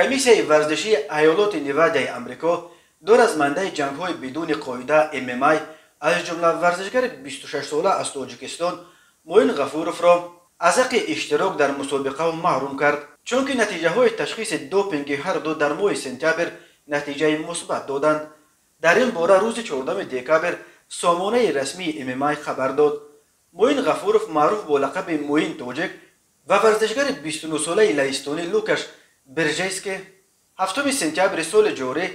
Комиссияи варзишии Иёлоти Невадаи Амрико ду размандаи ҷангҳои бидуни қоида ММА, аз ҷумла варзишгари 26-сола аз Тоҷикистон Муин Ғафуровро аз ҳаққи иштирок дар мусобиқаҳо маҳрум кард, чунки натиҷаҳои ташхиси допинги ҳар ду дар моҳи сентябр натиҷаи мусбат доданд. Дар ин бора рӯзи 4 декабр сомонаи расмии ММА хабар дод. Муин Ғафуров, маъруф бо лақаби Муин Тоҷик, ва варзишгари 29-солаи лаҳистонӣ Лукаш Бержески 7 сентябри соли ҷорӣ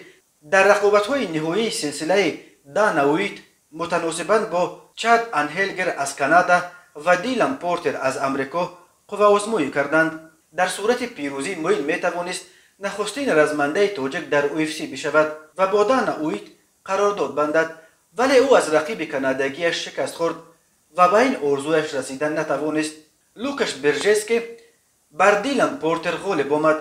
дар рақобатҳои ниҳоии силсилаи Дана Уайт мутаносибан бо Чад Анҳелгер аз Канада ва Дилан Портер аз Амрико қувваозмоӣ карданд. Дар сурати пирӯзӣ Муин метавонист нахустин размандаи тоҷик дар UFC бишавад ва бо Дана Уайт қарордод бандад, вале ӯ аз рақиби канадагиаш шикаст хӯрд ва ба ин орзуяш расидан натавонист. Лукаш Бержески бар Дилан Портер ғолиб омад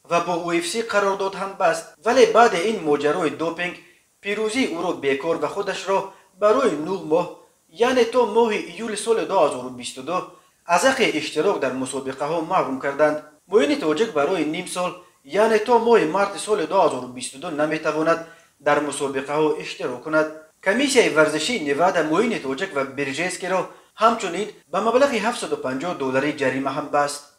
ва бо UFC қарордод ҳам баст, вале баъди ин моҷарои допинг пирӯзии ӯро бекор ва худашро барои 9 моҳ, яъне то моҳи июли соли 2022, аз ҳаққи иштирок дар мусобиқаҳо маҳрум карданд. Муини тоҷик барои ним сол, яъне то моҳи марти соли 2022, наметавонад дар мусобиқаҳо иштирок кунад. Комиссияи варзишии Невада Муини тоҷик ва Бержескиро ҳамчунин ба маблағи 750 долларӣ ҷарима ҳам баст.